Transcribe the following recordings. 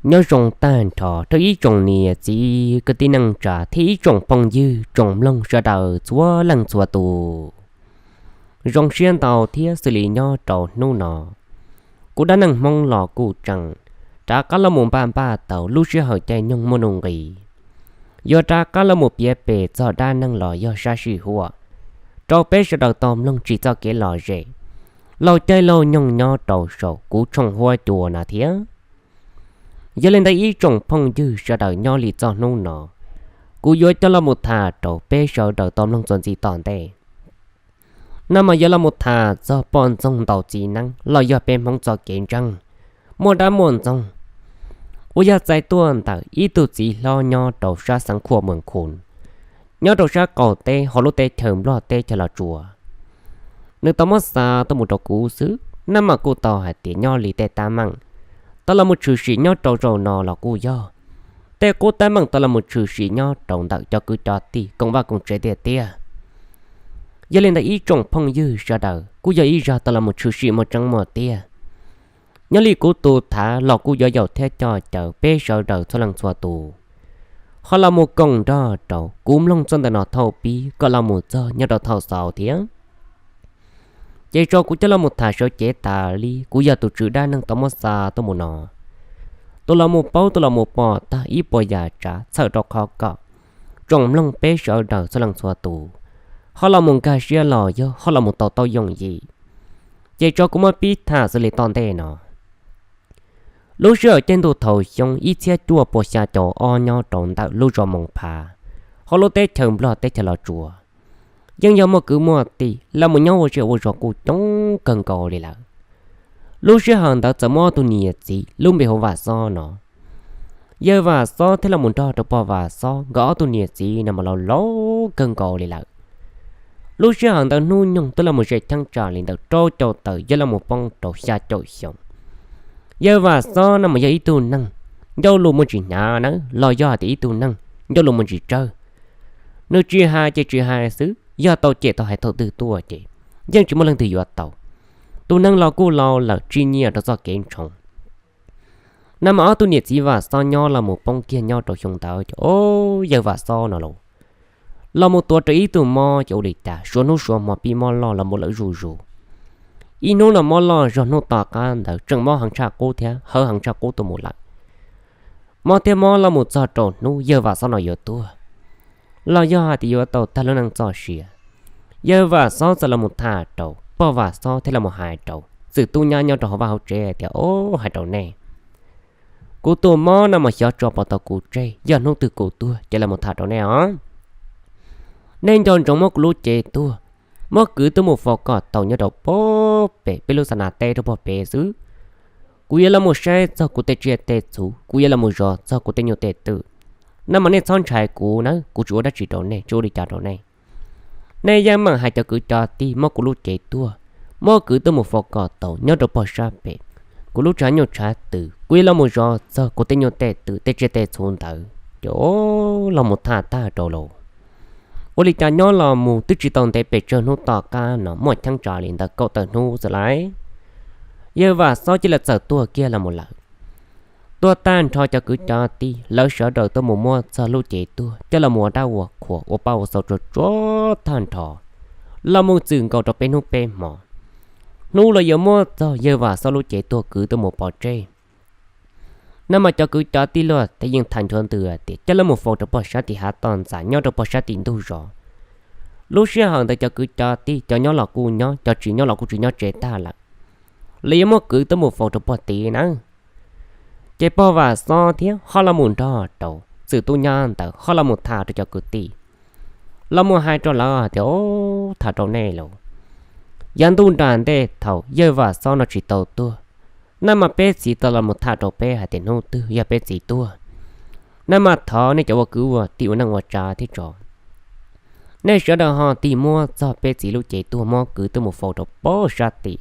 Nyob zoo tag nrho rau ib tsoom niam txiv kwv tij neej tsa thiab ib tsoom phooj ywg tsoom mloog sawv daws txhua leej txhua tus. Zoo siab ntau thiab xws li nyob rau hnub no, kuv dab neeg Hmoob los kuj tseem rov qab los mus npaj npaj tau lub sij hawm caij nyoog muaj nuj nqis, yuav rov qab los mus piav pem txog dab neeg los yog sab sij huam rau peb sawv daws tau mloog tsim txoj kev lom zem laug caij laug nyoog nyob rau saum kuv tshooj huab cua no thiab. Yog li ntawd ib tsoom phooj ywg sawv daws nyob li txog hnub no, kuv yuav coj los mus tham rau peb sawv daws tau mloog txuas ntxiv tom ntej. No mas yuav los mus tham txog poj ntxoog ntaus txiv neeb los yog peb Hmoob txoj kev ntseeg muaj dab muaj ntxoog uas yog txais tuaj ntawm ib tug txiv hlob nyob rau sab xeev Khuam Moos Khus, nyob rau sab qaum teb hauv lub teb chaws Nplog teb chaws Los Tsuas. Nws tau muab xa tuaj mus rau kuv xwb, nab mas kuj tau hais tias nyob li tej teeb meem tau los mus tshwm sim nyob rau zaum no los kuj yog tej qub teeb meem tau los mus tshwm sim nyob rau ntawm cov kwv cov tij koom vaj koom tsev tiag tiag. Yog li ntawd ib tsoom phooj ywg sawv daws kuj yog ib zag tau los mus tshwm sim muaj tseeb muaj tiag. Nyob li kuv tus tham los kuj yuav yaum thiab coj caw peb sawv daws txhua leej txhua tus ho los mus koom nrog rau kuv mloog txoj ntawm no thaum pib kom los mus txog nyob rau thaum xaus thiab. Ces tso kuv coj los mus tham sawv cev tas li kuv yog tus tswv dab neeg tau muab xa tuaj mus no, tus los mus paub tus los mus pom tag ib puas yam tsav txhawm rau qhov kom tsoom mloog peb sawv daws txhua leej txhua tus ho los mus nkag siab los yog ho los mus tau taub yooj yim. Ces tso kuv muab pib tham xws li tom ntej no. Lub sij hawm caij ntuj thaum xyoo ib txhiab cuaj pua xya caum ob nyob rau ntawm lub zos Moos Phav hauv lub teb chaws Nplog teb chaws Los Tsuas, yeej yog muaj kwv muaj tij los mus nyob ua zej ua zos kuj coob kawg nkaus li lawm. Lub sij hawm ntawd txawm muaj ob tug niam txiv lub npe hu Vam Xob no. Yawg Vam Xob thiab los mus nrog rau pog Vam Xob nkawd ob tug niam txiv no mas laus laus kawg nkaus li lawm. Lub sij hawm ntawd hnub nyoog twb los mus ze cheeb tsam li ntawm rau caum tawm yog los mus poob rau xya caum xyoo. Yawg Vam Xob no mas yog ib tug neeg ncauj lus muaj tsis hnyav nawb los yog hais tias ib tug neeg ncauj lus muaj tsis tsawg. Nws tsis hais ces tsis hais xwb, yog tau cem tau hais thaum twg tuaj ces yeej tsis muaj leej twg yuav tau. Tus neeg los kuj laus lawm tsis nyiam rau txoj kev ntshoo. Nab mas ob tug niam txiv Vam Xob nyob los mus poob kiag nyob rau xyoo ntawd ces o, yawg Vam Xob no los los mus tuav rau ib tug mob ces ua li cas suav hnub suav hmo pib mob loj los mus lawm zuj zus. Ib hnub no mob loj zog hnub tom qab ntawd tseem mob heev tshaj qub thiab hawv heev tshaj qub tuaj mus lawm. Mob thiab mob los mus txog rau hnub yawg Vam Xob no yuav tuag los yog hais tias yuav tau tag lub neej txoj sia, yawg Vam Xob txawm los mus tham rau pog Vam Xob thiab los mus hais rau txwm tub nyab nyob rau hauv vaj hauv tsev tias o, hais rau nej, kuv tus mob no mas xyov tso pov tau kuv tseg, yog hnub twg kuv tuag ces los mus tham rau nej os. Nej nco ntsoov muab kuv lub cev tuag muab kwv tuaj mus faus kom tau nyob rau pog pem peb lub xa nas teb rau pog pem xwb. Kuv yuav los mus saib txog kuv tej tsiaj tej txhu, kuv yuav los mus zov txog kuv tej nyuj tej twm. Nab mas nej txhob ntshai kuv na, kuv tsis ua dab tsi rau nej, tsis ua li cas rau nej. Nej yeej meem hais cov kwv cov tij muab kuv lub cev tuag muab kwv tuaj mus faus kom tau nyob rau pog sab pem kuv lub tshav nyuj tshav twm, kuv yuav los mus zov txog kuv tej nyuj tej twm tej tsiaj tej txhu ntawd. Ces los mus tham tag rau los, ua li cas nyob los mus twb tsis tau ntev pes tsawg hnub tom qab no muaj cheeb tsam li ntawm kaum tawm hnub xwb lauj, yawg Vam Xob cia li txawm tuag kiag los mus lawm. Tuag tag nrho cov kwv cov tij lawv sawv daws tuaj mus muab txog lub cev tuag coj los mus ua dab ua qhua ua pab ua xaus tsuag tsuag tag nrho, los mus txwm nkaus rau peb hnub peb hmo. Hnub los yuav muab txog yawg Vam Xob lub cev tuag kwv tuaj mus pov tseg. Nab mas cov kwv cov tij luag tej yeej tham nchuav ntws tias coj los mus faus rau pog sab tim hav toj ntxas nyob rau pog sab tim ntug zos. Lub sij hawm ntawd cov kwv cov tij cov nyob los kuj nyob, cov tsis nyob los kuj tsis nyob tsev tag lawm, los yuav muab kwv tuaj mus faus rau pog tid nawb. Ces pog Vam Xob thiab ho los mus nrog rau txwm tub nyab ntawd ho los mus tham rau cov kwv tij, los mus hais rau lawv hais tias o, tham rau nej los, yav ntuj nram ntej thaum yawg Vam Xob no tsis tau tuag, nab mas peb txiv tau los mus tham rau peb hais tias hnub twg yog peb txiv tuag, nab mas thov nej cov ua kwv ua tij ua neej ua tsa thiab tso, nej sawv daws ho tig muab txog peb txiv lub cev tuag muab kwv tuaj mus faus rau pog sab tim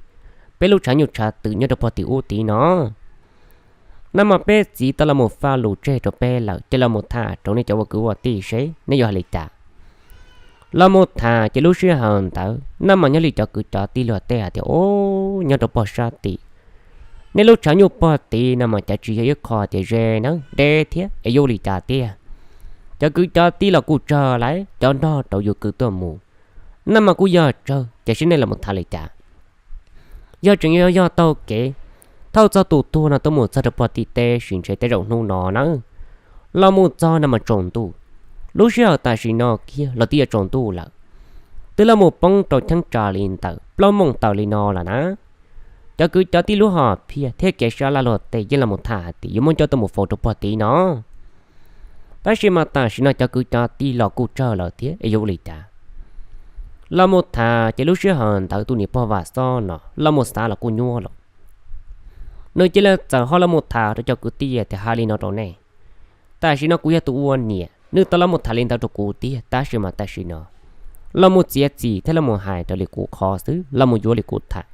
peb lub tshav nyuj tshav twm nyob rau pog tim ub tid no. Nab mas peb txiv tau los mus faj lus tseg rau peb lawm, cia los mus tham rau nej cov ua kwv ua tij seb nej yuav hais li cas. Los mus tham ces lub sij hawm ntawd nab mas nyob li cov kwv cov tij luag tej hais tias o, nyob rau pog sab tim Nej lub tshav nyuj pog tid no mas cav tsis yog ib qho tias ze nawb, deb thiab es yuav ua li cas tiag. Cov kwv cov tij los kuj tsawg lawm, cov nrog rau yus kwv tuaj mus no mas kuj yog tsawg, ces seb nej los tham li cas. Yog tseem yog taug kev thauj txog tus tuag no tuaj mus txog rau pog tim teb sim ntshe tej zaum hnub no nawb, los mus txog no mas tsaus ntuj. Lub sij hawm tam sim no kiag los twb yuav tsaus ntuj lawm, twb los mus poob rau cheeb tsam li ntawm plaub moos tawm li no lawm na. Cov kwv cov tij lub hom phiaj thiab kev sab laj luag tej yeej los mus tham hais tias yuav muab coj tuaj mus faus rau pog tid no. Tab sis mas tam sim no cov kwv cov tij los kuj tsawg lawm thiab es yuav ua li cas. Los mus tham ces lub sij hawm ntawd tus niam pog Vam Xob no los mus xav los kuj nyuaj lawm. Nws cia li txawm ho los mus tham rau cov kwv tij tias hais li no rau nej, tam sim no kuv yog tus ua niam, nws tau los mus tham li ntawd rau kuv tiag, tab sis mas tam sim no los mus txiav txim thiab los mus hais raws li kuv qhov xwb, los mus yuav li kuv tham.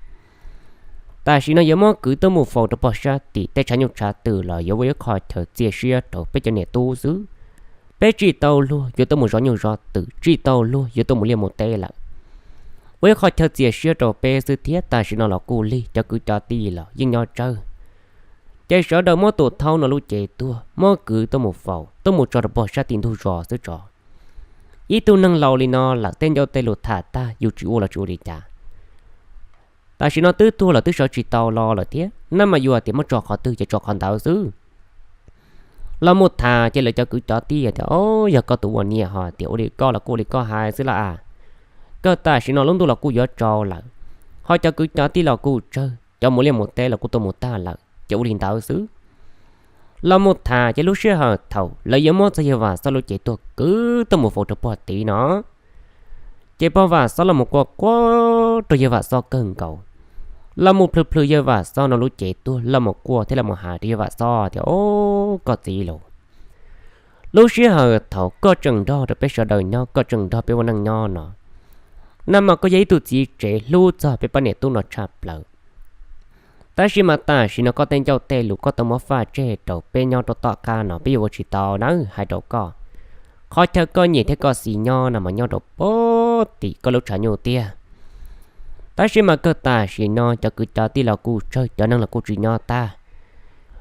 Tam sim no yuav muab kwv tuaj mus faus rau pog sab tim tej tshav nyuj tshav twm los yuav ua ib qho chaw txias siab rau peb cov niam tub xwb. Peb tsis tau luag yuav tuaj mus zov nyuj zov twm, tsis tau luag yuav tuaj mus liaj mus teb lawm. Ua ib qho chaw txias siab rau peb xwb thiab tam sim no los kuj lig cov kwv cov tij los yeej nyob tsawg. Ces sawv daws muab tus thaub no lub cev tuag muab kwv tuaj mus faus tuaj mus tso rau pog sab tim ntug zos xwb tso. Ib tug neeg laus li no lawm tej ncauj tej lus tham tag yus tsis ua los tsis ua li cas. Tam sim no twb tuag los twb sawv tsis tau los lawm thiab, nab mas yus tias muab tso qhov twg ces tso qhov ntawd xwb. Los mus tham ces lawv cov kwv cov tij tias, o, yog koj tus ua niam ho tias ua li koj los kuj ua li koj hais xwb las as. Kawg tam sim no lub ntuj los kuj yuav tsaus lawm, ho cov kwv cov tij los kuj tsawg, cov mus liaj mus teb los kuj tuaj mus tag lawm ces ua li ntawd xwb. Los mus tham ces lub sij hawm thaum lawv yuav muab txog yawg Vam Xob lub cev tuag kwv tuaj mus faus rau pog tid no, ces pog Vam Xob los mus quaj quaj rau yawg Vam Xob kawg nkaus. Los mus plhws plhws yawg Vam Xob no lub cev tuag los mus quaj thiab los mus hais rau yawg Vam Xob tias, o, koj txiv lauj, lub sij hawm thaum koj tseem nrog rau peb sawv daws nyob, koj tseem nrog peb ua neej nyob no, nab mas koj yog ib tug txiv tsev hlub txog peb pab niam tub no tshaj plaws. Tab sis mas tam sim no koj tej ncauj tej lus koj tau muab faj tseg rau peb nyob rau tom qab no peb yuav ua tsis tau nawb hais rau koj. Qhov chaw koj nyiam thiab koj xis nyob no mas nyob rau pog tim koj lub tshav nyuj tiag. Tab sis mas kawg tam sim no cov kwv cov tij los kuj tsawg, cov neeg los kuj tsis nyob tag.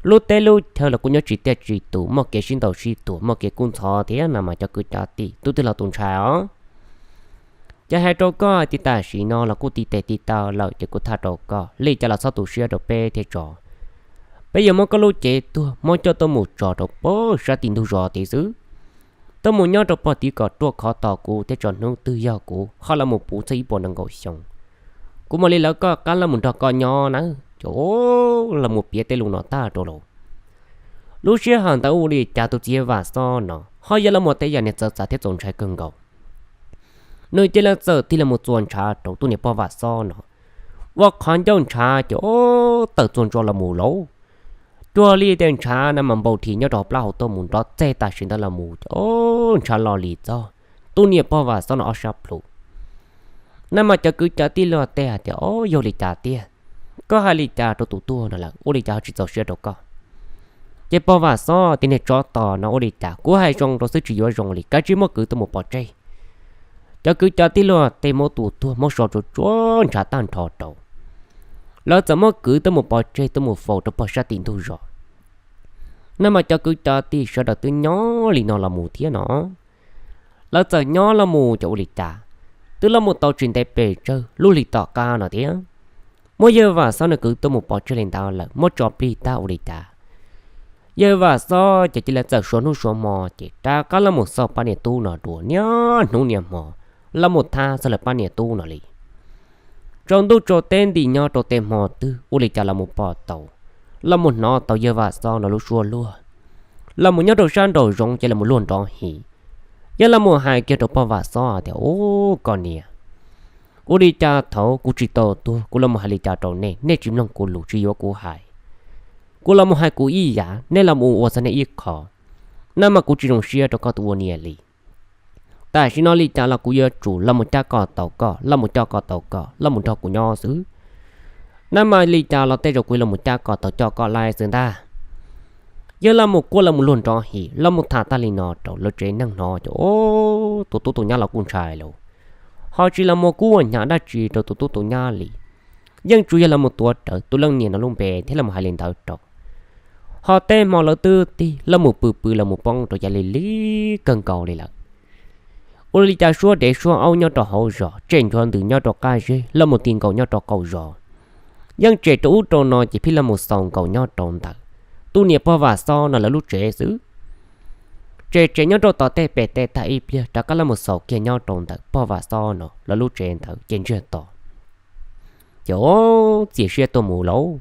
Lub teb lub chaw los kuj nyob tsis tiaj tsis tus, muaj kev sib ntaus sib tua, muaj kev kub ntxhov thiab no mas cov kwv cov tij tus twg los tus ntshai os. Ces hais rau koj tias tam sim no los kuj tiv tes tiv taw lawm ces kuv tham rau koj li cas los txhob tu siab rau peb thiab tso. Peb yuav muab koj lub cev tuag muab coj tuaj mus tso rau pog sab tim ntug zos tid xwb. Tuaj mus nyob rau pog tid kom ruaj khov tos kuv thiab tso, hnub twg yog kuv ho los mus puv txog ib puas nees nkaum xyoo, kuv mam li lawv koj qab los mus nrog koj nyob nawb. Ces los mus piav tej lus no tag rau lawm. Lub sij hawm ntawd ua li cas tus txiv Vam Xob no ho yog los mus tej yam niag txawv txav thiab txaus ntshai kawg nkaus. Nws cia li txawm tig los mus txuas ntshav rau tus niam pog Vam Xob no, ua qhov ncauj ntshav ces tawm txuas ntsos los mus lauj. Cuag li tej ntshav no mas npau dhi nyob rau hauv plab hauv tuaj mus nrov txeg tam sim ntawd los mus ces ntshav los li txog tus niam pog Vam Xob no ob sab plhu. Nab mas cov kwv cov tij luag tej hais tias, o, yog li cas tiag, koj hais li cas rau tus tuag no lawm, ua li cas ho tsis txaus siab rau koj? Ces pog Vam Xob tias niag tsov tom no, ua li cas kuv hais zoo rau xwb tsis yuav zoo li, kav tsij muab kwv tuaj mus pov tseg. Cov kwv cov tij luag tej muab tus tuag muab so tsuag tsuag ntshav tag nrho rau, lawv txawm muab kwv tuaj mus pov tseg tuaj mus faus rau pog sab tim ntug zos. Nab mas cov kwv cov tij sawv daws twb nyob li no los mus thiab no. Lawv txawm nyob los mus ces ua li cas, twb los mus tau tsis ntev pes tsawg lub hlis tom qab no thiab, muab yawg Vam Xob no kwv tuaj mus pov tseg li ntawd lawm, muab tso plig tag ua li cas, yawg Vam Xob ces cia li txawm suav hnub suav hmo ces rov qab los mus xauj pab niam tub no dua niaj hnub niaj hmo, los mus thab txog lawv pab niam tub no li. Tsaus ntuj tsaus teb nti nyob rau tej hmo twg ua li cas los mus pom tau, los mus hnov tau yawg Vam Xob no lub suab luag, los mus nyob rau sab nraum zoov ces los mus luag nrov him. Yog los mus hais kiag rau pog Vam Xob tias, u, koj niam, ua li cas thaum kuv tsis tau tuag kuv los mus hais li cas rau nej, nej tsis mloog kuv lus tsis yuav kuv hais, kuv los mus hais kuv ib yam, nej los mus ua txog nej ib qho, nab mas kuv tsis zoo siab rau koj tus ua niam li. Tam sim no li cas los kuv yuav tsum los mus cab kom tau koj, los mus coj koj tau koj los mus nrog kuv nyob xwb. Nab mas li cas los tej zaum kuv los mus cab kom tau coj koj laij xwb ntag. Yog los mus quaj los mus luag nrov him los mus tham tag li no rau lawv tsev neeg hnov ces tus tub tus nyab los kuj ntshai lauj, ho tsis los mus kub ua hnyav dab tsi rau tus tub tus nyab li. Yeej tsuas yog los mus tuav rawv tus leej niam no lub npe thiab los mus hais li ntawd rau. Ho tej hmo lawv twb tig los mus pw pw los mus poob rau yav lig lig kawg nkaus li lawm. Ua li cas suab dev suab aub nyob rau hauv zos, tsem nchuav ntws nyob rau qab zeb, los mus ti nkaus nyob rau qaum zos, yeej tsem rau ub rau no ces phij los mus xaus nkaus nyob rau ntawd. Tus niam pog Vam Xob no lawv lub tsev xwb. Tsem tsem nyob rau tom tej pem tej tag ib pliag rov qab los mus xaus kiag nyob rau ntawm pog Vam Xob no lawv lub tsev ntawd ces ntsiag to. Ces txias siab tuaj mus lauj,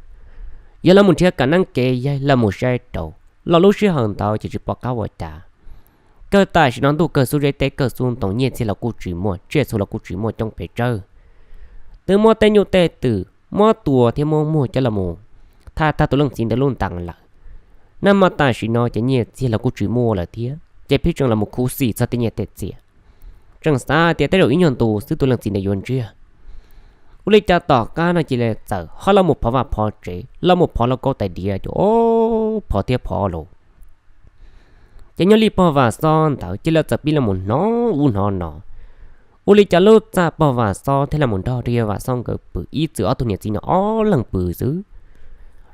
yog los mus nrhiav kam neeb kev yaig los mus saib rau, los lub sij hawm ntawd ces tsis pom qab ua cas. Kawg tam sim no ntuj kawg xub zeb teb kawg xub ntoo, nyiaj txiag los kuj tsis muaj, tsiaj txhu los kuj tsis muaj coob pes tsawg. Twb muab tej nyuj tej twm muab tua thiab muab muag coj los mus thaj tag tus leej txiv ntawd lub ntees lawm. Nag hmo tam sim no ces nyiaj txiag los kuj tsis muaj lawm thiab, ces phij tseem los mus khuv xim txog tej nyiaj tej txiag, tseem xav tias tej zaum ib nyuag ntu xwb tus leej txiv ntawd yuav ntsiag. Ua li cas tom qab no cia li txawm ho los mus phov vaj phov tsev, los mus phov lauj kaub tais diav, ces o, phov thiab phov lauj. Ces nyob li pog Vam Xob ntawd cia li txawm pib los mus hnov ub hnov no. Ua li cas lub txaj pog Vam Xob thiaj los mus nrog rau yawg Vam Xob nkawd pw, ib txwm ob tug niam txiv no ob leeg pw xwb.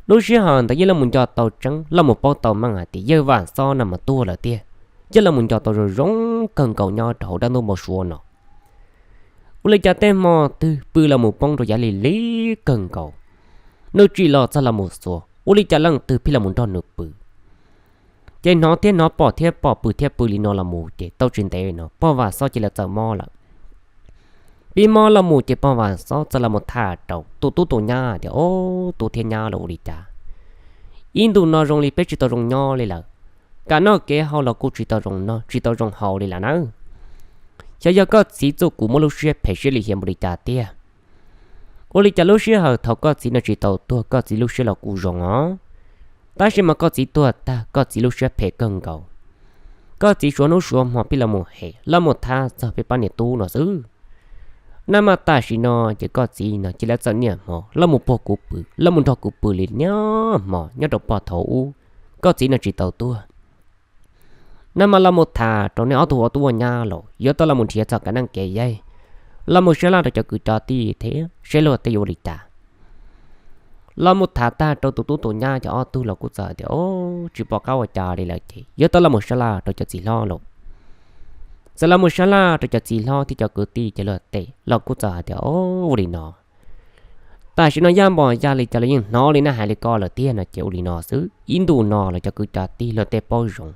Lub sij hawm ntawd yeej los mus nco tau tseeb, los mus paub tau meej hais tias yawg Vam Xob no mas tuag lawm tiag, yeej los mus nco tau zoo zoo kawg nkaus nyob rau hauv dab ntub npau suav no. Ua li cas tej hmo twg pw los mus poob rau yav lig lig kawg nkaus, nws tsim los txog los mus xuas, ua li cas leej twg phij los mus nrog nws pw. Ces hnov thiab hnov, pom thiab pom, pw thiab pw li no los mus ces tau tsis ntev no pog Vam Xob cia li txawm mob lawm. Pib mob los mus ces pog Vam Xob txawm los mus tham rau tus tub tus nyab tias, o, tub thiab nyab, los ua li cas ib ntu no zoo li peb tsis tau zoo nyob li lawm, kam noj kev haus los kuj tsis tau zoo noj tsis tau zoo haus li lawm nawb. Xyov yog koj txiv txuj kuv muab lub siab phem siab lim hiam npaum li cas tiag. Ua li cas lub sij hawm thaum koj txiv no tsis tau tuag koj txiv lub siab los kuj zoo os, tab sis mas koj txiv tuag tag koj txiv lub siab phem kawg nkaus. Koj txiv suav hnub suav hmo pib los mus hem los mus thab txog peb pab niam tub no xwb. Nag hmo tam sim no ces koj txiv no cia li txawm niaj hmo los mus puag kuv pw, los mus nrog kuv pw li niaj hmo nyob rau pog thaum ub, koj txiv no tsis tau tuag. Nag hmo los mus tham rau nej ob tug ua tub ua nyab los yuav tau los mus nrhiav txog kam neeb kev yaig, los mus sab laj rau cov kwv cov tij thiab seb luag tej yuav ua li cas. Los mus tham tag rau tus tub tus nyab ces ob tug los kuj txawm tias, o, tsis pom qab ua cas li lawm ces yuav tau los mus sab laj rau cov txiv hlob los. Txawm los mus sab laj rau cov txiv hlob thiab cov kwv tij ces luag tej los kuj txawm hais tias, o, ua li no, tam sim no yaj npos yaj li cas los yeej hnov li nej hais li ko lawm tiag no ces ua li no xwb, ib ntu no los cov kwv cov tij luag tej paub zoo,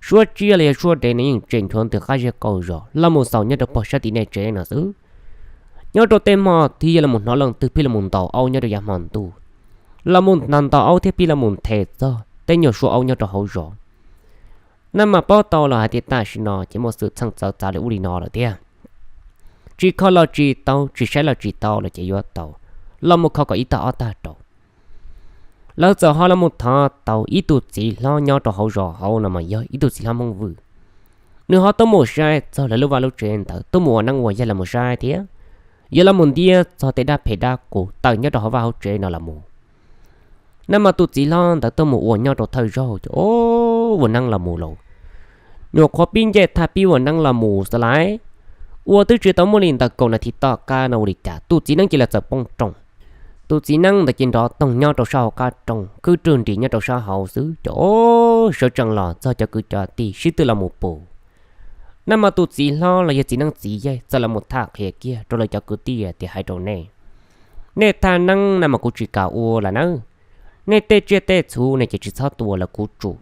suab tsiaj los yog suab dev no yeej tsem nchuav ntws qab zej qaum zos los mus xaus nyob rau pog sab tim nej tsev no xwb. Nyob rau tej hmo twg yog los mus hnov leej twg phij los mus ntaus aub nyob rau yav hmo ntuj, los mus ntaus ntaus aub thiab phij los mus nthe txog tej nyuag suab aub nyob rau hauv zos. Nag hmo paub tau los hais tias tam sim no ces muaj xwm txheej txawv txav li ub li no lawm tiag. Tsis kho los tsis tau, tsis saib los tsis tau los ces yuav tau los mus kho kom ib tag ob tag rau. Lawv txawm ho los mus thov tau ib tug txiv hlob nyob rau hauv zos hauv no mas yog ib tug txiv hlob Hmoob Vwj. Nws ho tuaj mus saib txog lawv lub vaj lub tsev ntawd, tuaj mus ua neeb ua yaig los mus saib thiab, yuav los mus ntiab txog tej dab phem dab qus tawm nyob rau hauv vaj hauv tsev no los mus. Nag hmo tus txiv hlob ntawd tuaj mus ua nyob rau thawj zaug ces o, ua neeb los mus lauj, nyuam qhuav pib ncej thaj pib ua neeb los mus xwb lauj. Ua twb tsis tau muaj li ntawm kaum nas this tom qab no ua li cas tus txiv neeb cia li txawm poob rooj. Tus txiv neeb ntawd ces nrov toog nyob rau sab hauv qab rooj, khwb rwg nris nyob rau sab hauv xwb ces o, sawv tsees los txog cov kwv cov tij sib tw los mus pus. Nag hmo tus txiv hlob los yog txiv neeb txiv yaig txawm los mus tham qhia kiag rau lawv cov kwv tij tias hais rau nej, nej thaj neeb nag hmo kuv tsis kam ua lawm nawb. Nej tej tsiaj tej txhu ne ces tsis txhob tua lawm kuv tsum.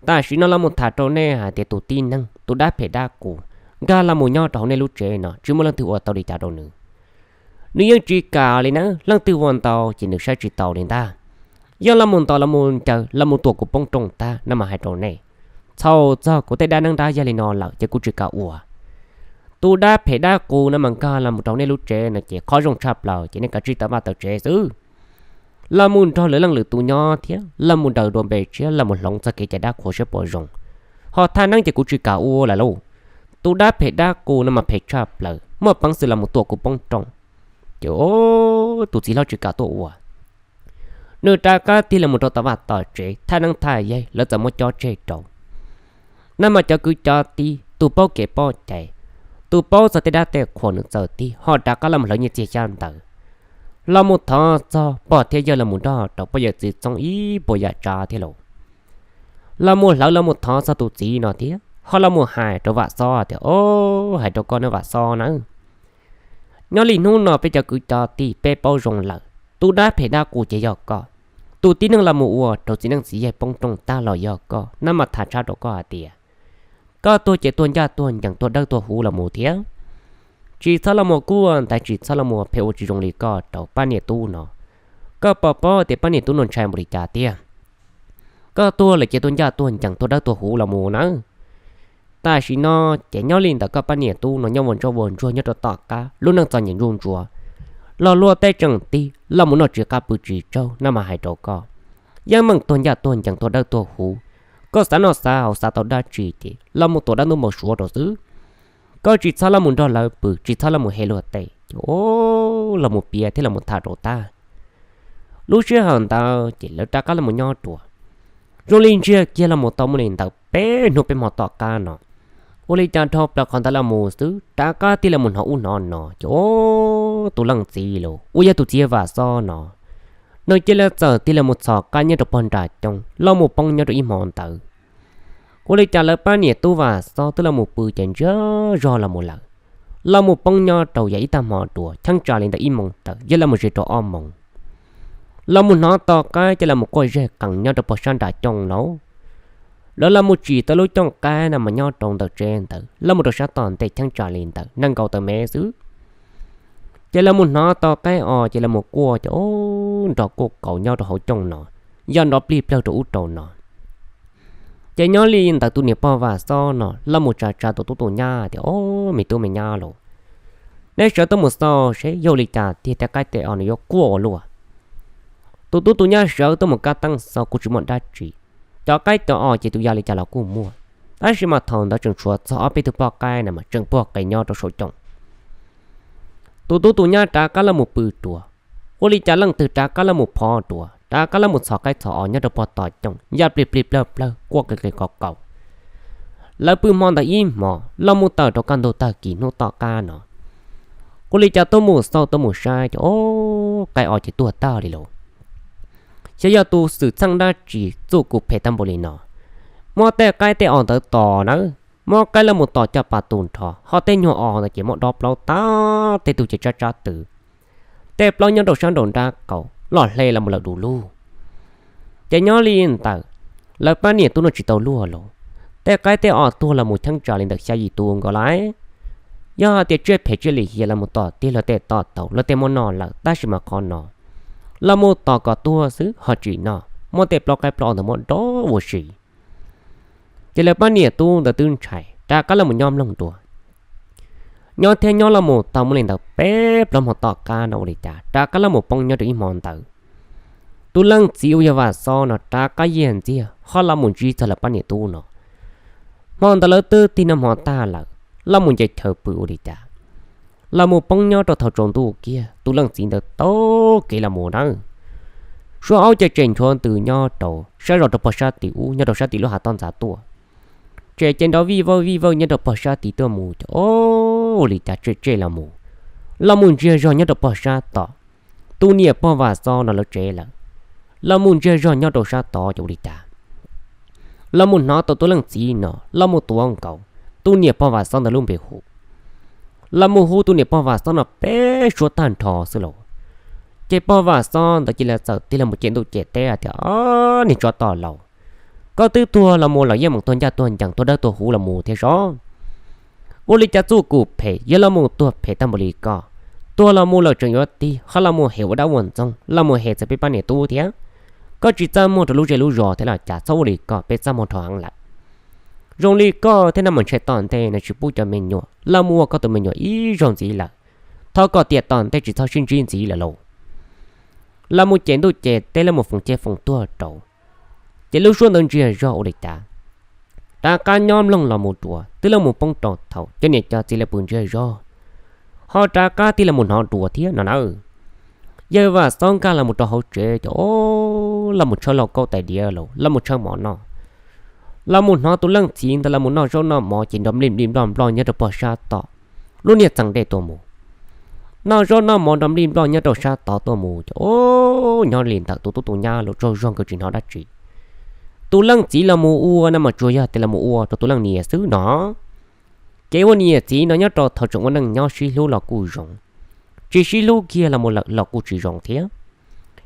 Tam sim no los mus tham rau nej hais tias tus tib neeg tus dab phem dab qus nkag los mus nyob rau hauv nej lub tsev no tsis muaj leej twg ua tau li cas rau nws. Nws yeej tsis kam li nawb, leej twg ua ntau ces nws saib tsis taus li ntag. Yog los mus ntaus los mus ncaws los mus tuam kuv poob rooj tag no mas hais rau nej, txhaum txog kuv tej dab neeb dab yaig li no lawm ces kuv tsis kam ua. Tus dab phem dab qus no mas nkag los mus rau nej lub tsev no ces qhov zoo tshaj plaws ces nej kav tsij tawm vaj tawm tsev xwb. Los mus nrog lwm leej lwm tus nyob thiab los mus daws dua npe tshiab los mus hloov txog kev cai dab qhuas saib puas zoo. Ho thaj neeb ces kuv tsis kam ua lawm lauj. Tus dab phem dab qus no mas phem tshaj plaws, muaj peev xwm los mus tuam kuv poob rooj. Ces tus txiv hlob tsis kam tuaj ua. Nws rov qab tig los mus rau tom vaj tom tsev, thaj neeb thaj yaig lawv txawm muab cob tseg rau. Nag hmo cov kwv cov tij, tus paub kev paub cai, tus paub txog tej dab tej qhuas nws txawm tig ho rov qab los mus hlawv nyiaj txiag xyab ntawv. Los mus thov txog pog thiab yawg los mus nrog rau pog yawm txiv txooj ib puas yam tsav thiab lauj. Los mus hlawv los mus thov txog tus txiv no thiab ho los mus hais rau Vam Xob tias, O, hais rau koj nawb Vam Xob nawb, nyob li hnub no peb cov kwv cov tij peb paub zoo lawm, tus dab phem dab qus ces yog koj. Tus tib neeg los mus ua rau txiv neej txiv yaig poob rooj tag los yog koj, nab mas tham tshaj rau koj hais tias koj tuag ces tuag ncaj tuag ncees tuag dawb tuag huv los mus thiab. Tsis txhob los mus kuaj ntaiv, tsis txhob los mus phem ua tsis zoo li koj rau pab niam tub no. Koj puas paub tias pab niam tub no ntshai npaum li cas tiag? Koj tuag lawm ces tuag ncaj tuag ncees tuag dawb tuag huv los mus nawb. Tam sim no ces nyob li ntawm koj pab niam tub no nyob ua ntsoj ua ntsuag nyob rau tom qab, lub neej txom nyem ntsuj ntsuav, los luag tej tseem tig los mus noj tsis qab pw tsis tsaug, nab mas hais rau koj, yeej meem tuag ncaj tuag ncees tuag dawb tuag huv. Koj xav noj xav haus xav tau dab tsi ces los mus tuav dab ntub npau suav rau xwb. Koj tsis txhob los mus nrog lawv pw, tsis txhob los mus hem luag tej. Ces los mus piav thiab los mus tham rau tag, lub sij hawm ntawd ces lawv rov qab los mus nyob dua. Zoo li ntsiag kiag los mus tau muaj li ntawd peb hnub peb hmo tom qab no, ua li cas dhau plaws qhov ntawd los mus xwb rov qab tig los mus hnov ub hnov no ces, o, tus leej txiv los uas yog tus txiv Vam Xob no, nws cia li txawm tig los mus txhos qaib nyob rau pog nram cooj los mus poob nyob rau ib hmo ntawd. Ua li cas lawv pab niam tub Vam Xob twb los mus pw ces ntsiag zog los mus lawm, los mus poob nyob rau yam ib tag hmo dua cheeb tsam li ntawm ib moos tawm yog los mus ze rau ob moos. Los mus hnov tos qaib ces los mus quaj zeg qees nyob rau pog sab nram cooj lauj. Lawv los mus tsim tau lub cooj qaib no mas nyob rau ntawm tsev ntawd los mus rau sab tom ntej cheeb tsam li ntawm nees nkaum tawm mev xwb. Ces los mus hnov tos qaib os ces los mus quaj ces, o, nrov quaj kauv nyob rau hauv cooj no, yog nrov plig plawg rau ub rau no. Ces nyob li ntawd tus niam pog Vam Xob no los mus tsa tsa tus tub tus nyab tias, O, me tub me nyab los, neb sawv tuaj mus xauj seb yog li cas tiag, tej qaib tej os nws yuav quaj ua luaj. Tus tub tus nyab sawv tuaj mus kab teeb xauj kuj tsis muaj dab tsi. Cov qaib cov os ces tus ya li cas los kuj muaj, tab sis mas thaum ntawd tseem tshuav txog ob peb tug poj qaib no mas tseem puag qis nyob rau saum cooj. Tus tub tus nyab rov qab los mus pw dua, ua li cas leej twg rov qab los mus phov dua, rov qab los mus txhos qaib txhos os nyob rau pog tom cooj ya plig plig plawg plawg quaj qis qis qos qau. Lawv pw hmo ntawd ib hmos los mus tawm rau kaj ntug tag kis hnub tom qab no, ua li cas tuaj mus xauj tuaj mus saib ces, o, qaib os ces tuag tag li lauj. Xyov yog tus xwm txheej dab tsi txuj kum phem tag npaum li no, muab tej qaib tej os ntawd tom nawb, muab qaib los mus tom coj pas tu nrho, ho tej nyuag os ntawd ces muab dob plaub tag, tej tug ces tsab tsab tw, tej plaub nyob rau sab nraum nrab qaum los hle los mus lawm du lug. Ces nyob li ntawd, lawv pab niam tub no tsis tau luag lauj, tej qaib tej os tuag los mus cheeb tsam li ntawm xya yim tus nkaus lawm. Yog hais tias tsiaj phem tsiaj lim hiam los mus tom tiag luag tej tom tau luag tej muab noj lawm, tab sis mas qhov no los mus tom kom tuag xwb ho tsis noj, muab tej plaub qaib plaub os ntawd muab dob ua si. Ces lawv pab niam tub ntawd twb ntshai rov qab los mus nyob mloog dua. Nyob thiab nyob los mus tau muaj li ntawd peb plaub hmo tom qab no ua li cas rov qab los mus poob nyob rau ib hmo ntawd. Tus leej txiv uas yog Vam Xob no rov qab yiag ntxiag ho los mus ntsib txog lawv pab niam tub no. Hmo ntawd lawv twb tig noj hmo tag lawm, los mus nce chaw pw ua li cas, los mus poob nyob rau thaum tsaus ntuj kiag tus leej txiv ntawd tau kev los mus nawb. Suab aub ces tseem nchuav ntws nyob rau sab zos rau pog sab tim ub nyob rau sab tim lub hav toj ntxas tuaj. Tseem ces nrov vij vawj vij vawj nyob rau pog sab tid tuaj mus ces, o, ua li cas tsej tsej los mus, los mus ntsiag zog nyob rau pog sab tod. Tus niam pog Vam Xob no lawv tsev lawm, los mus ntsiag zog nyob rau sab tod ces ua li cas los mus hnov tau tus leej txiv no los mus tuav nkaus tus niam pog Vam Xob ntawd lub npe hu, los mus hu tus niam pog Vam Xob no peb suab tag nrho xwb lauj. Ces pog Vam Xob ntawd cia li txawm tig los mus cem ntuj cem teb hais tias, O, niag tsov tom laus, koj twb tuag los mus lawm yeej meem tuag ncaj tuag ncees tuag dawb tuag huv los mus thiab sov. Ua li cas txuj kum phem yog los mus tuag phem tag npaum li koj, tuag los mus lawm tseem yuav tig ho los mus hem ua dab ua ntxoog los mus hem txog peb pab niam tub thiab. Koj tsis txaj muag rau lub zej lub zos thiab los cas, txhob ua li koj peb txaj muag rho heev lawm. Zoo li koj thiab no mas ntshai tom ntej no tsis pub cov me nyuam los mus ua koj tus me nyuam ib zaug ntxiv lawm. Thov kom tiam tom ntej tsis txhob sib ntsib ntxiv lawm lauj. Los mus cem ntuj cem teb los mus foom ceg foom tuag rau. Ces lub suab ntawd ntsiag zog ua li cas, rov qab nyob mloog los mus dua twb los mus poob rau thaum cov niam cov txiv lawv pw ntsiag zog, ho rov qab tig los mus hnov dua thiab no nawb. Yawg Vam Xob nkag los mus rau hauv tsev ces, o, los mus tshawb lauj kaub tais diav los los mus tshawb mov noj. Los mus hnov tus leej txiv ntawd los mus noj zaub noj mov ces nrov nplij nplij nploj nploj nyob rau pog sab tom lub niag txee dej tuaj mus. noj zaub noj mov nrog nplij nploj nyob rau sab tod tuaj mus ces o, nyob li ntawm tus tub tus nyab los tsaug zog nkawd tsis hnov dab tsi. Tus leej txiv los mus ua no mas tsuas yog tias los mus ua rau tus leej niam xwb no. Ces ua niam txiv no nyob rau thaum tseem ua neej nyob sib hlub los kuj zoo, tsis sib hlub kiag los mus lawm los kuj tsis zoo thiab.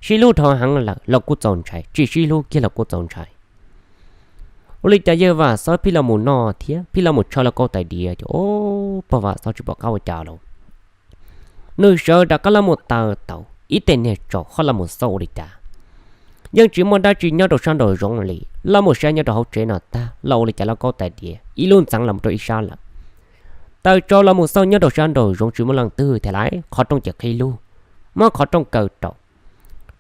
Sib hlub dhau heev lawm los kuj txaus ntshai, tsis sib hlub kiag los kuj txaus ntshai. Ua li cas yawg Vam Xob pheej los mus noj thiab pheej los mus tshaw lauj kaub tais diav ces o, pog Vam Xob tsis pom qab ua cas lawm. Nws sawv rov qab los mus taws tau ib teg niag tsaus ho los mus xauj ua li cas yeej tsis muaj dab tsi nyob rau sab nraum zoov li. Los mus saib nyob rau hauv tsev no tag los ua li cas lauj kaub tais diav ib lub ntxeev los mus rau ib sab lawm. Taws tsaus los mus xauj nyob rau sab nraum zoov tsis muaj leej twg thiab lawm, qhov rooj ces qhib lug, muab qhov rooj kaw rau,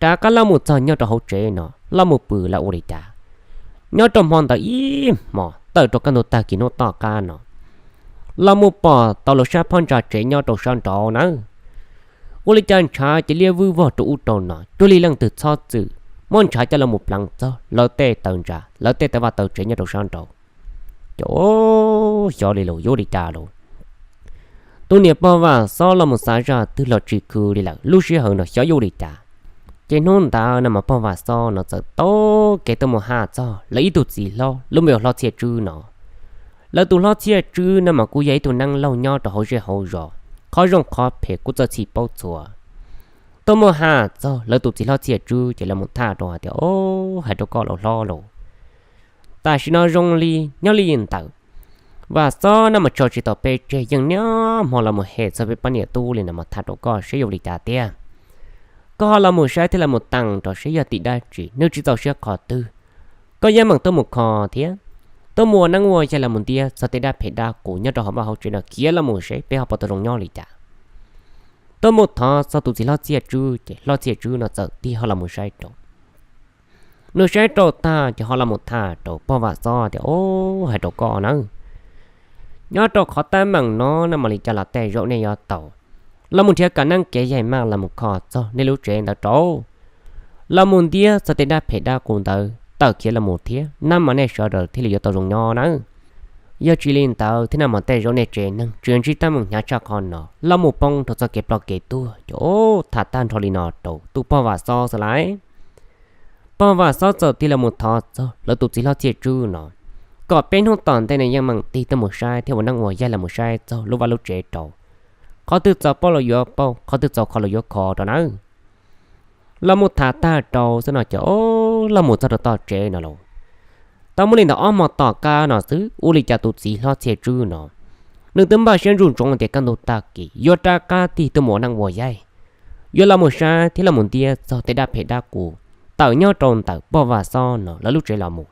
rov qab los mus txog nyob rau hauv tsev no los mus pw lawm ua li cas. Nyob rau hmo ntawd ib hmo tawm rau kaj ntug tag kis hnub tom qab no los mus pom tau lub sab phab ntsa tsev nyob rau sab nraud nawb. Ua li cas ntshav ces liab vwj vog rau ub rau no cuag li leej twg txhob txwm muab ntshav coj los mus pleev txog lawv tej taw ntsa, lawv tej taw vaj taw tsev nyob rau sab nraud. Ces xyov li los yuav ua li cas lawm. Tus niam pog Vam Xob los mus xav zaj twg los tsis khwv li lawm, lub sij hawm no xyov yuav ua li cas. Ces hnub ntawd no mas pog Vam Xob no txawm taug kev tuaj mus haj txog lawv ib tug txiv hlob lub npe hu ua Hlob Txhiaj Tswb no. Lawv tus Hlob Txhiaj Tswb no mas kuj yog ib tug neeb laug nyob rau hauv zej hauv zos, qhov zoo qhov phem kuj txawj txhij paub txhua. Tuaj mus haj txog lawv tus txiv Hlob Txhiaj Tswb ces los mus tham rau hais tias, O, hais rau koj laus hlob lauj, tam sim no zoo li nyob li ntawd, Vam Xob no mas tso tsis tau peb tseg, yeej niaj hmo los mus hem txog peb pab niam tub li no mas tham rau koj seb yuav ua li cas tiag. Koj ho los mus saib thiab los mus tees rau seb yog tim dab tsi, nws tsis txaus siab qhov twg, koj yeej meem tuaj mus kho thiab tuaj mus ua neeb ua yaig los mus ntiab txog tej dab phem dab qus nyob rau hauv vaj hauv tsev no khiav los mus seb peb ho puas tau zoo nyob li cas. Tuaj mus thov txog tus txiv Hlob Txhiaj Tswb ces Hlob Txhiaj Tswb no txawm tig ho los mus saib rau. Nws saib rau tag ces ho los mus tham rau pog Vam Xob tias, O, hais rau koj nawb, nyob rau qhov teeb meem no no mam li cas los tej zaum nej yuav tau los mus nrhiav kev neeb kev yaig maj los mus kho txog nej lub tsev ntawd rau, los mus ntiab txog tej dab phem dab qus ntawd tawm khiav los mus thiab, no mas nej sawv daws thiaj li yuav tau zoo nyob nawb. Yog tsis li ntawd thiab no mas tej zaum nej tsev neeg tseem ntsib teeb meem hnyav tshaj qhov no los mus poob rau txoj kev ploj kev tuag. Ces o, tham tag nrho li no rau tus pog Vam Xob xwb lawm. Pog Vam Xob txawm tig los mus thov txog lawv tus txiv Hlob Txhiaj Tswb no kom peb hnub tom ntej no yeej meem tig tuaj mus saib thiab ua neeb ua yaig los mus saib txog lub vaj lub tsev rau, qhov twg txaus paub los yuav paub, qhov twg txaus kho los yuav kho rau nawb. Los mus tham tag rau xwb no ces o, los mus txog rau tom tsev no lauj, tau muaj li ntawm ob hmo tom qab no xwb ua li cas tus txiv Hlob Txhiaj Tswb no nws twb npaj siab ntsoov ntsoov tias kaj ntug tag kis yuav rov qab tig tuaj mus ua neeb ua yaig, yuav los mus saib thiab los mus ntiab txog tej dab phem dab qus tawm nyob rau ntawm pog Vam Xob no lawv lub tsev los mus.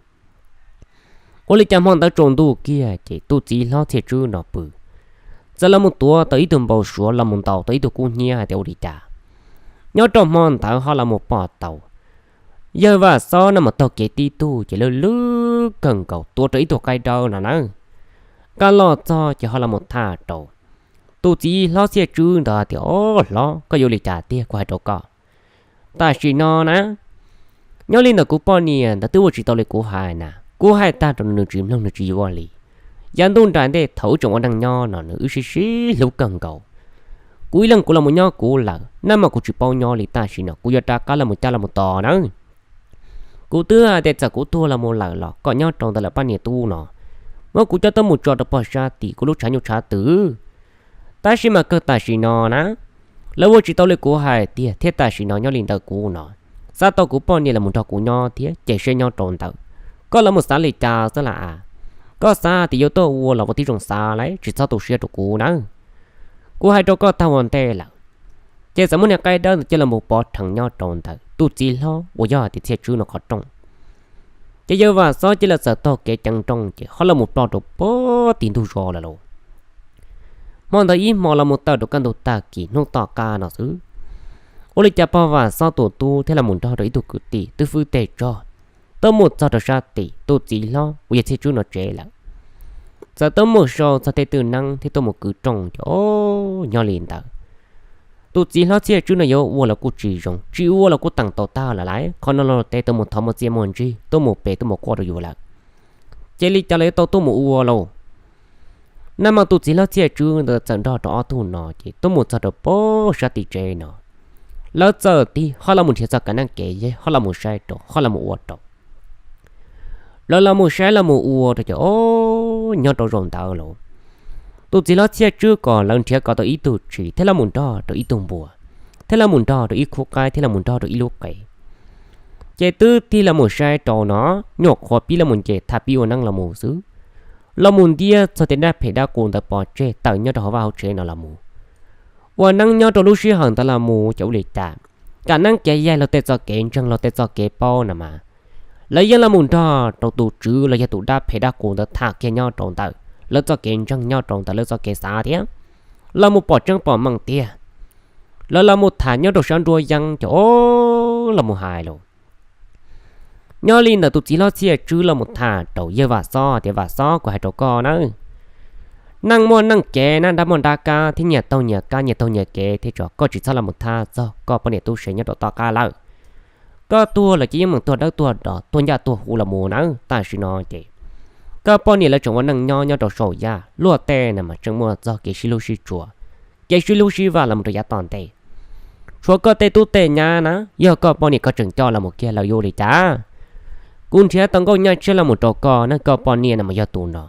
Ua li cas hmo ntawd tsaus ntuj kiag ces tus txiv Hlob Txhiaj Tswb no pw, txawm los mus tuav tau ib tug npau suav los mus ntaus tau ib tug kub hnyiab hais tias ua li cas. Nyob rau hmo ntawd ho los mus pom tau yawg Vam Xob no mus taug kev tib tug ces lwj lwj kawg nkaus tuav rau ib tug qaib dawb no nawb. Kaj los txog ces ho los mus tham rau tus txiv Hlob Txhiaj Tswb ntawd tias, O, hlob, koj yuav ua li cas tiag kuv hais rau koj. Tam sim no na, nyob li ntawm kuv poj niam ntawd twb ua tsis tau li kuv hais na, kuv hais tag rau nws tsis mloog nws tsis yuav li. Yav ntuj nram ntej thaum wb tseem ua neej nyob no nws wb sib sib hlub kawg nkaus. Kuv ib leeg kuv los mus nyob kuv lawm, naj mas kuv tsis paub nyob li, tam sim no kuv yuav rov qab los mus cab los mus tos nawb. Kuv twb hais tias txawm kuv tuag los mus lawm los kom nyob rau ntawm lawv pab niam tub no muab kuv coj tuaj mus tso rau pog sab tim kuv lub tshav nyuj tshav twm. Tab sis mas kawg tam sim no na, lawv ua tsis tau li kuv hais tiag thiab tam sim no nyob li ntawm kuv no, xav tau kuv poj niam los mus nrog kuv nyob thiab ces seb nyob rau ntawm koj los mus xav li cas xwb las as. Koj xav tias yuav tuaj ua los ua tib zoo xav lawm, tsis txhob tu siab rau kuv nawb. Kuv hais rau koj tag ua ntej lawm, ces txawm muab niag qaib dawb ntawd coj los mus pov rhees nyob rau ntawm tus txiv hlob uas yog tias Txhiaj Tswb no qhov rooj. Ces yawg Vam Xob cia li txawm taug kev ceev nrooj ces ho los mus ploj rau pog tim ntug zos lawm lauj. Hmo ntawd ib hmo los mus tawm rau kaj ntug tag kis hnub tom qab no xwb, ua li cas pog Vam Xob tus tub thiaj los mus nrog rau ib tug kwv tij twb fwb teg tsog tuaj mus txog rau sab tim tus txiv hlob uas yog Txhiaj Tswb no tsev lawm. Txawm tuaj mus sau txog tej twj neeb thiab tuaj mus kwv rooj ces o, nyob li ntawd tus txiv hlob Txhiaj Tswb no yuav ua los kuj tsis zoo, tsis ua los kuj teem tau tag lawm lauj. Qhov no los tej tuaj mus thov muaj txiaj muaj ntsig, tuaj mus pem tuaj mus quaj rau yus lawm, ces li cas los yuav tau tuaj mus ua lauj. Nag hmo tus txiv hlob Txhiaj Tswb ntawd txawm nrog rau ob tug no ces tuaj mus txog rau pem sab tim tsev no. Lawv txawm tig hos los mus nrhiav txog kav neeb kev yaig hos los mus saib rau hos los mus ua rau. Lawv los mus saib los mus ua rau ces o, nyob rau zaum ntawd los tus txiv hlob Txhiaj Tswb kom lawv nrhiav kom tau ib tug tshis thiab los mus nrog rau ib tug npua, thiab los mus nrog rau ib khub qaib thiab los mus nrog rau ib lub qe. Ces twb tig los mus saib rau no, nyuam qhuav pib los mus nce thaj pib ua neeb los mus xwb, los mus ntiab txog tej dab phem dab qus ntawd pov tseg tawm nyob rau hauv vaj hauv tsev no los mus. Ua neeb nyob rau lub sij hawm ntawd los mus ces ua li cas, kav neeb kev yaig los tej txoj kev ntseeg los tej txoj kev paub no mas, lawv yeej los mus nrog rau tus tswv los yog tus dab phem dab qus ntawd tham kiag nyob rau ntawm lawv txoj kev ntseeg nyob rau ntawm lawv txoj kev xav thiab los mus pom tseeb pom meej tiag. Lawv los mus tham nyob rau sab nruab yeeb ces o, los mus hais los. Nyob li ntawm tus txiv hlob Txhiaj Tswb los mus tham rau yawg Vam Xob tias, Vam Xob, kuv hais rau koj nawb, neej muaj neej kev na, dab muaj dab kab thiab, nyias taug nyias kab nyias taug nyias kev thiab tso, koj tsis txhob los mus thab txog koj poj niam tub se nyob rau tom qab lawm. Koj tuag los ces yeej meem tuag dawb tuag do, tuag ncaj tuag huv los mus nawb. Tam sim no ces koj poj niam lawv tseem ua neej nyob nyob rau saum yaj, luag tej no mas tseem muaj txog kev sib hlub sib tshua, kev sib hlub sib vam los mus rau yav tom ntej. Tshuav koj tej tub tej nyab na, yog koj poj niam koj tseem coj los mus kiag lawm yuav ua li cas? Kuv nrhiav tau nkauj nyaj tshiab los mus rau koj na, koj poj niam no mas yog tus no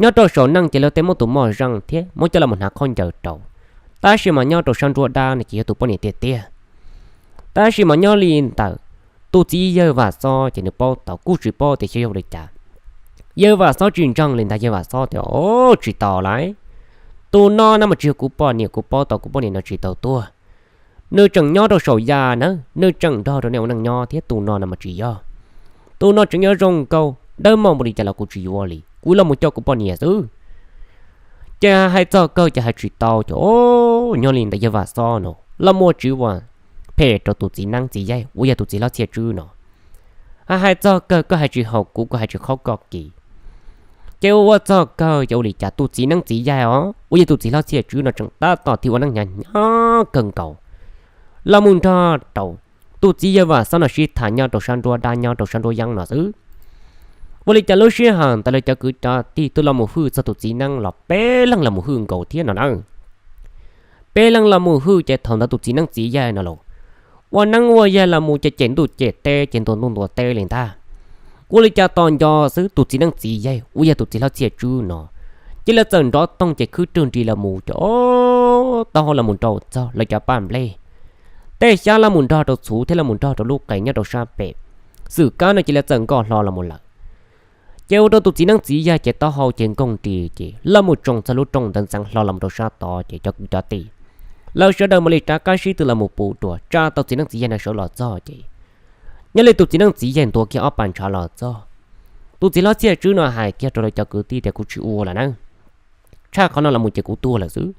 nyob rau saum neej ces luag tej muab tus moj zeej thiab muab coj los mus hnav khaub ncaws rau, tab sis mas nyob rau sab nruab dab no ces yog tus poj niam tiag tiag. Tab sis mas nyob li ntawm tus txiv yawg Vam Xob ces nws paub tau kuj tsis paub tias xyov yog ua li cas. Yawg Vam Xob tsis ntseeg li ntag, yawg Vam Xob tias, O, tsis tau lauj, tus no no mas tsis yog kuv poj niam, kuv paub tau kuv poj niam no tsis tau tuag. Nws tseem nyob rau saum yaj na, nws tseem nrog rau nej ua neej nyob thiab, tus no no mas tsis yog. Tus no tseem nyob zoo nkauj dawb mos npaum li cas los kuv tsis yuav li, kuv los mus coj kuv poj niam xwb. Ces hais txog kawg ces hais tsis tau ces o, nyob li ntawd yawg Vam Xob no los muaj tsiv ua phem rau tus txiv neeb txiv yaig uas yog tus txiv hlob Txhiaj Tswb no. Hais txog kawg koj hais tsis haum kuv, kuv hais tsis khaub koj kiv. Ces ua ua txog kawg ces ua li cas tus txiv neeb txiv yaig os uas yog tus txiv hlob Txhiaj Tswb no tseem tab tom tig ua neeb hnyav hnyav kawg nkaus los mus nrog rau tus txiv yawg Vam Xob no sib tham nyob rau sab nruab dab nyob rau sab nruab yeeb no xwb. Ua li cas lub sij hawm ntawd lawv cov kwv cov tij twb los mus hwj txog tus txiv neeb los peb leeg los mus hwj nkaus thiab no na. Peb leeg los mus hwj ces thaum ntawd tus txiv neeb txiv yaig no los ua neeb ua yaig los mus ces cem ntuj cem teb ces ntuas ntuj ntuas teb li ntag. Ua li cas tos nco xwb tus txiv neeb txiv yaig uas yog tus txiv hlob Txhiaj Tswb no, ces lawv txawm nrov toog ces khwb rwg nris los mus ces o, taub hau los mus nrau txog lawv cov paj nplej. Tej xyab los mus nrog rau txhuv thiab los mus nrog rau lub qe nyob rau sab pem, xwm kab no ces lawv txawm nkoj hlo los mus lawm. Ces ua rau tus txiv neeb txiv yaig ces taub hau ces nkoog nris ces los mus tsoo txog lub rooj ntawd ntxeev hlo los mus rau sab tod ces cov kwv cov tij lawv sawv daws mam li rov qab sib tw los mus puv dua tsa tau txiv neeb txiv yaig no sawv los txog ces nyob li tus txiv neeb txiv yaig ntuav kiag ob pas ntshav los txog. Tus txiv hlob Txhiaj Tswb no hais kiag rau lawv cov kwv tij tias kuv tsis ua lawm na, tshaj qhov no los mus ces kuv tuag lawm xwb.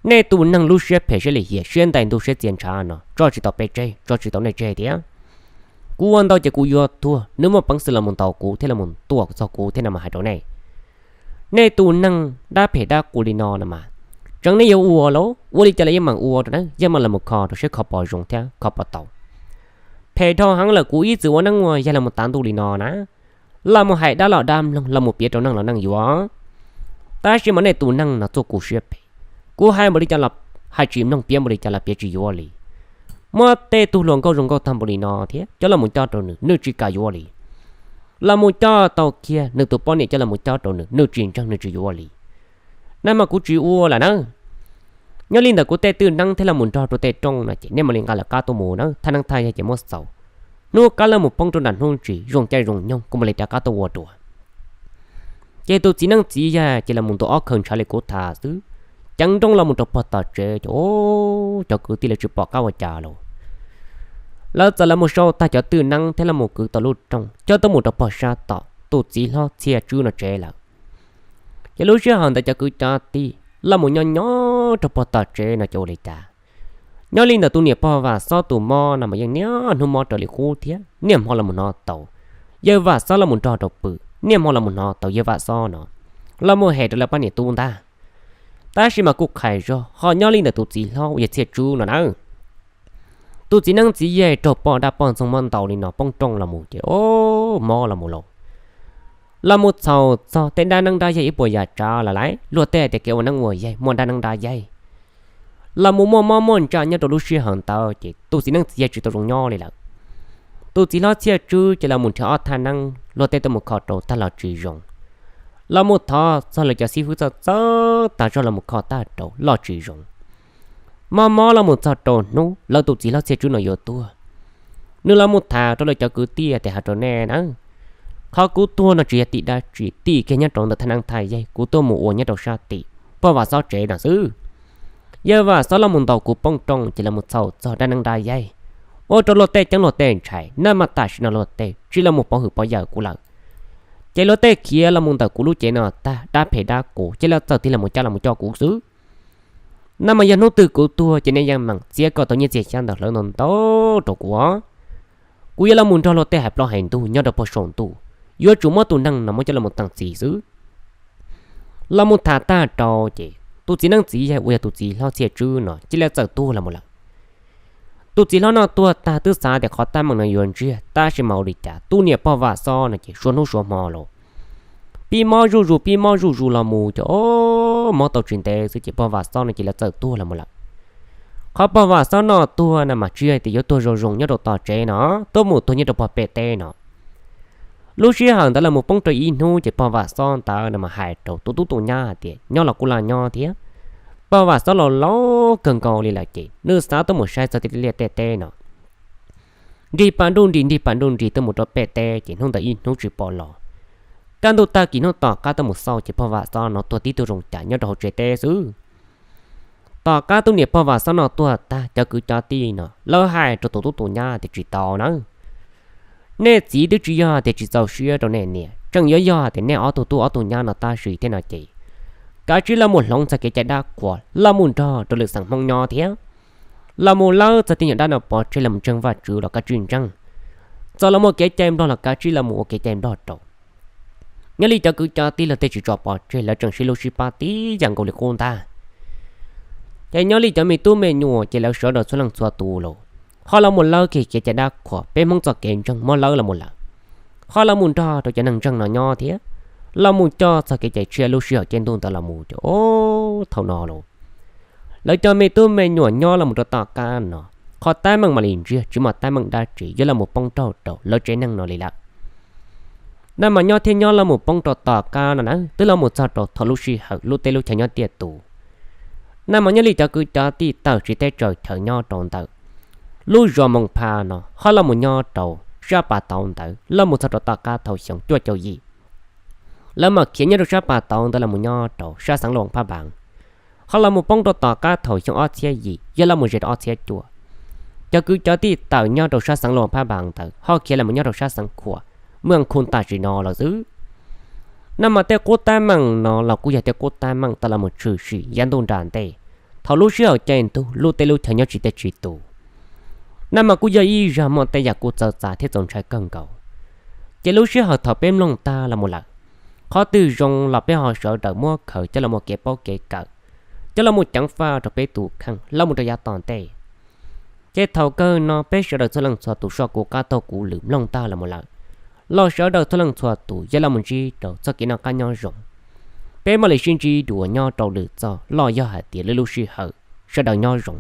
Nej tus neeg lub siab phem siab lim hiam siab ntais ntug siab txia ntshav no tso tsis tau peb tseg, tso tsis tau nej tseg tiag. Kuv ua ntau ces kuv yuav tuag, nws muaj peev xwm los mus ntaus kuv thiab los mus tuaj txog kuv thiab no mas hais rau nej. Nej tus neeg dab phem dab qus li no no mas, tseev nej yuav ua los ua li cas los yeej meem ua rau na, yeej meem los mus kho rau siab kho pom zoo thiab kho pom tau. Phem dhau heev lawm, kuv ib txwm ua neeb ua yaig los mus tav ntuj li no na, los mus hais dab los dab mloog los mus piav rau neej los neej yuav. Tab sis mas nej tus neeg no txuj kuv siab phem, kuv hais npaum li cas los hais tsis mloog, piav npaum li cas los piav tsis yuav li. Muab tej tug hluas nkauj zoo nkauj tag npaum li no thiab coj los mus cob rau nws, nws tsis kam yuav li. Los mus cob tau kiag nws tus poj niam coj los mus cob rau nws, nws tsis ntseeg nws tsis yuav li. Nag mas kuv tsis ua lawm na. Nyob li ntawm kuv tej twj neeb thiab los mus nrog rau tej rooj no ces nej mam li nqa lawv qab tuaj mus na, thaj neeb thaj yaig ces muab xaus. Hnub qab los mus poob rau nram hnub ntsis zoo caij zoo nyoog kuv mam li rov qab tuaj ua dua. Ces tus txiv neeb txiv yaig ces los mus ntuav ob khaws ntshav li kuv tham xwb, ceev nrooj los mus rau pog tom tsev ces o, cov kwv tij lawv tsis pom qab ua cas los lawv txawm los mus sau tag cov twj neeb thiab los mus kwv tau lub rooj coj tuaj mus rau pog sab tom tus txiv hlob Txhiaj Tswb no tsev lawm. Ces lub sij hawm ntawd cov kwv cov tij los mus nyob nyob rau pog tom tsev no ces ua li cas, nyob li ntawm tus niam pog Vam Xob tus mob no mas yeej niaj hnub mob raws li qub thiab, niaj hmo los mus hnov tau yawg Vam Xob los mus nrog rau pw, niaj hmo los mus hnov tau yawg Vam Xob no los mus hem rau lawv pab niam tub ntag. Tab sis mas kuj qhais zog ho nyob li ntawm tus txiv hlob uas yog Txhiaj Tswb no na. Tus txiv neeb txiv yaig raug poj dab poj ntxoog mob ntau li no poob rooj los mus ces o, mob los mus lauj. Los mus txhaum txog tej dab neeb dab yaig ib puas yam tsav lawm lauj, luag tej hais tias kev ua neeb ua yaig muaj dab neeb dab yaig. Los mus muaj mob muaj ntsaj nyob rau lub sij hawm ntawd ces tus txiv neeb txiv yaig tsis tau zoo nyob li lawm. Tus txiv hlob Txhiaj Tswb ces los mus nrhiav ob thaj neeb luag tej tuaj mus kho rau tag los tsis zoo. Los mus thov txog lawv cov xib fwb txawj txawj tag zog los mus kho tag rau los tsis zoo. Mob mob los mus txog rau hnub lawv tus txiv hlob Txhiaj Tswb no yuav tuag, nws los mus tham rau lawv cov kwv tij tias, hais rau nej na, qhov kuv tuag no tsis yog tim dab tsi, tim kiag nyob rau ntawm thaj neeb thaj yaig kuv tuaj mus ua nyob rau sab tim pog Vam Xob tsev no xwb. Yawg Vam Xob los mus ntaus kuv poob rooj ces los mus txhaum txog dab neeb dab yaig, ua rau luag tej ceeb luag tej ntshai, naj mas tam sim no luag tej tsis los mus pov hwm pov yawm kuv lawm. Ces luag tej khiav los mus ntawm kuv lub cev no tag, dab phem dab qus ces lawv txawm tig los mus cab los mus coj kuv xwb. Naj mas yog hnub twg kuv tuag ces nej yeej meem txiav kom tau nyiaj txiag xyab ntawv hlawv ntau ntau rau kuv os. Kuv yuav los mus nrog luag tej hais plaub hais ntug nyob rau puag saum ntuj, yuav tsum muab tus neeg no muab coj los mus teem txim xwb. Los mus tham tag rau ces tus txiv neeb txiv yaig uas yog tus txiv hlob Txhiaj Tswb no cia li txawm tuag los mus lawm. Tus txiv hlob no tuag tag twb xav tias qhov teeb meem no yuav ntsiag, tab sis mas ua li cas tus niam pog Vam Xob no ces suav hnub suav hmo los pib mob zuj zus pib mob zuj zus los mus ces mob tau tsis ntev xwb ces pog Vam Xob no cia li txawm tuag los mus lawm. Qhov pog Vam Xob no tuag no mas tsis yog tias yuav tuag zoo zoo nyob rau tom tsev no, tuaj mus tuag nyob rau pog pem teb no. Lub sij hawm ntawd los mus poob rau ib hnub ces pog Vam Xob ntawd no mas hais rau tus tub tus nyab hais tias nyob los kuj laj nyob thiab. Pog Vam Xob laus laus kawg nkaus li lawm ces nws xav tuaj mus saib txog tej liaj tej teb no. Nrig pas nruj nrig nrig pas nruj nrig tuaj mus rau pem teb ces hnub ntawd ib hnub tsis pom los. Kaj ntug tag kis hnub tom qab tuaj mus xauj ces pog Vam Xob no tuag tib tug zoo cas nyob rau hauv tsev teb xwb. Tom qab tus niam pog Vam Xob no tuag tag cov kwv cov tij no lawv hais rau tus tub tus nyab tias tsis tau na, nej txiv twb tsis yog tias tsis txaus siab rau nej niam, tseem yuav yog tias nej ob tug tub ob tug nyab no tab sis thiab no ces kav tsij los mus hloov txog kev cai dab qhuas los mus nrog rau lwm xeem Hmoob nyob thiab. Los mus lawb txog tej nyuag dab no pov tseg los mus ntseeg Vajtswv los kav tsij ntseeg. Txawm los muaj kev cai Nplog los kav tsij los mus ua kev cai Nplog rau. Nyob li cov kwv cov tij los tej tsis tso pov tseg, lawv tseem sib hlub sib pab tib yam nkaus li qub ntag. Ces nyob li cov me tub me nyuam ces lawv sawv daws txhua leej txhua tus los ho los mus lawb kiag kev cai dab qhuas peb Hmoob txoj kev ntseeg muab lawb los mus lawm, ho los mus nrog rau cov neeg ntseeg no nyob thiab. Los mus coj txog kev cai tshiab lub sij hawm caij ntuj ntawd los mus ces thaum no los lawv cov me tub me nyuam nyob los mus rau tom qab no, qhov teeb meem mam li ntsiag tsis muaj teeb meem dab tsi yuav los mus poob raug rau lawv tsev neeg no li lawm. Naj mas nyob thiab nyob los mus poob rau tom qab no na twb los mus txog rau thaum lub sij hawm lub teb lub chaw nyob tiaj tus. Naj mas nyob li cov kwv cov tij tawm tsiv teb tsaws chaw nyob rau ntawm lub zos Moos Pha no ho los mus nyob rau sab pas tauv ntawd los mus txog rau tom qab thaum xyoo cuaj caum yim. Lawv mam khiav nyob rau sab pas tauv ntawd los mus nyob rau sab xeev Luas Phaj Npaas, ho los mus poob rau tom qab thaum xyoo ob txhiab yim yog los mus ze rau ob txhiab cuaj. Cov kwv cov tij tawm nyob rau sab xeev Luas Phaj Npaas ntawd ho khiav los mus nyob rau sab xeev Khuam, Moos Khum tam sim no lawm xwb. Naj mas tej qub teeb meem no los kuj yog tej qub teeb meem tau los mus tshwm sim yav ntuj nram ntej, thaum lub sij hawm caij ntuj lub teb lub chaw nyob tsis teb tsis tus. Naj mas kuj yog ib zag muaj tej yam kuj txawv txav thiab txaus ntshai kawg nkaus. Ces lub sij hawm thaum peb mloog tag los mus lawm, qhov twg zoo los peb ho sawv daws muab khaws coj los mus kev paub kev kawm, coj los mus ceev faj rau peb tus kheej los mus rau yav tom ntej. Ces thaum kawg no peb sawv daws txhua leej txhua tus soj kuv qab taug kuv lwm mloog tag los mus lawm, los sawv daws txhua leej txhua tus yog los mus ntsib rau txoj kev noj qab nyob zoo. Peb mam li sib ntsib dua nyob rau lwm txoj loj yog hais tias lwm lub sij hawm. Sawv daws nyob zoo.